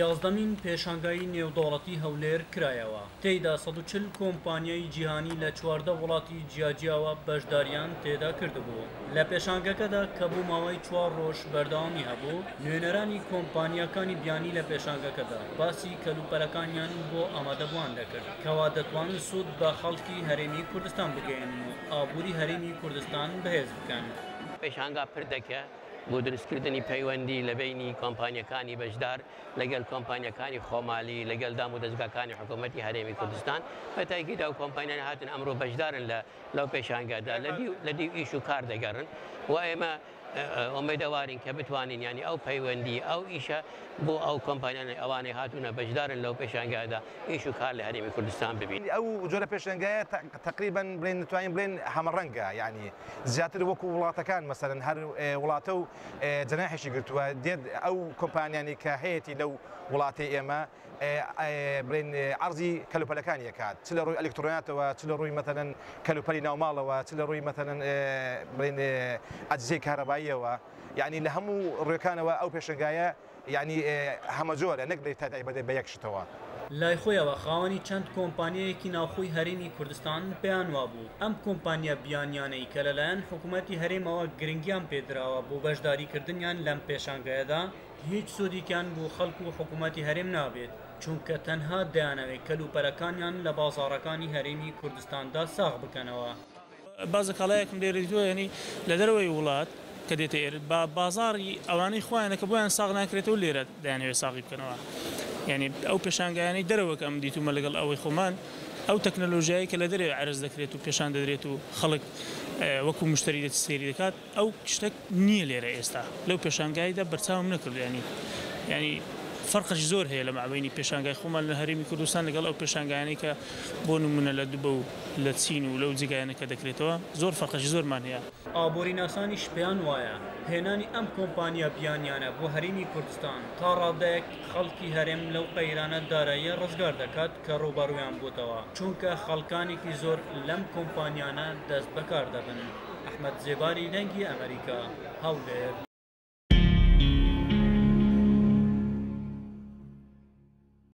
یازدەمین پێشانگای نێودەوڵەتی هەولێر کرایەوە، تێیدا 140 کۆمپانیای جیهانی لە 14 وڵاتی جیاجیاوە بەشداریان تێدا کردبوو. لە پێشانگەکەدا کە بۆ ماوەی چوار ڕۆژ بەردەوامی هەبوو، نوێنەرانی کۆمپانیاکانی بیانی لە پێشانگەکەدا باسی کەلوپەلەکانیان بۆ ئامادەبووان دەکرد کەوا دەتوانن سوود بە خەڵکی هەرێمی کوردستان بگەیەنن و ئابووری هەرێمی کوردستان بەهێز بکەن. پێشانگا پردێکە بۆ دروستکردنی پەیوەندی لە بەینی کۆمپانیەکانی بەشدار لەگەل کۆمپانیەکانی خۆمالی لەگەل دام و دەزگاکانی حکوومەتی هەرێمی کوردستان بە تاکید ئەو کۆمپانیانە هاتن ئەمڕۆ بەشدارن لە لەو پێشانگادا لە دیو لە دیو ئیش و کار دەگەڕن و ئێمە ئومێدەوارین کە بتوانین یانی ئەو پەیوەندی ئەو ئیشە بۆ ئەو کۆمپانیانەی ئەوانەی هاتوونە بەشدارن لەو پێشانگایەدا ئیش و کار لە هەرێمی کوردستان ببینن. ئەو جۆرە پێشەنگایە تەقریبەن بڵێن دەتوانین بڵێن هەمەڕەنگە یانی زیاتر وەکو وڵاتەکان مەسەلەن هەر وڵاتە و جەناحێکی گرتووە دێت ئەو کۆمپانیانەی کە هەیەتی لەو وڵاتەی ئێمە بڵێن عەرزی کەلوپەلەکانی ئەکات چ لە ڕووی ئەلکترۆناتەوە چ لە ڕووی مەسەلەن کەلوپەلی ناوماڵەوە چ لە ڕووی مەسەلەن بڵێن ئەجهیزەی کارەباییەوە یعنی لە هەموو ڕوویەکانەوە ئەو پێشەنگایە یعنی هەمەجۆرە نەک بڵێ تایبەت بە یەک شتەوە. لای خۆیەوە خاوەنی چەند کۆمپانیایەکی ناوخۆی هەرێمی کوردستان پێیان وابوو ئەم کۆمپانیا بیانیانەی کە لەلایەن حکومەتی هەرێمەوە گرنگیان پێدراوە بۆ بەشداریکردنیان لەم پێشانگایەدا هیچ سوودیکیان بۆ خەڵک و حکوومەتی هەرێم نابێت، چونکە تەنها دەیانەوێت کەلوپەلەکانیان لە بازاڕەکانی هەرێمی کوردستاندا ساغ بکەنەوە. بازە کاڵایەکم لێرە دیتووە یانی لە دەرەوەی وڵات کە دێتە ئێرە بە بازاڕی ئەوانەی خۆیانە کە بۆیان ساغ ناکرێتەوە لێرە دەیانەوێت ساغی بکەنەوە یانی ئەو پێشانگایانەی دەرەوە کە ئەم دیتوومە لەگەڵ ئەوەی خۆمان ئەو تەکنەلۆژیایەی کە لە دەرەوە عەرز دەکرێت و پێشان دەدرێت و خەڵک وەکوو مشتەری دێت سەیری دەکات ئەو شتە نییە لێرە ئێستا لەو پێشانگایدا بەرچاوم نەکردو یانی یانی فەرقەش زۆر هەیە لە مابەینی پێشانگای خۆمان لە هەرێمی کوردستان لەگەڵ ئەو پێشانگایانەی کە بۆ نمونە لە دوبە و لە چین و لەو جێگایانە کە دەکرێتەوە زۆر فەرقەشی زۆرمان هەیە. ئابووریناسانیش پێیان وایە هێنانی ئەم کۆمپانیا بیانیانە بۆ هەرێمی کوردستان تا ڕادەیەک خەڵکی هەرێم لەو قەیرانە داراییە ڕزگار دەکات کە ڕووبەڕوویان بووتەوە، چونکە خەڵکانێکی زۆر لەم کۆمپانیانە دەست بەکار دەبن. ئەحمەد زێباری دەنگی ئەمەریکا، هەولێر.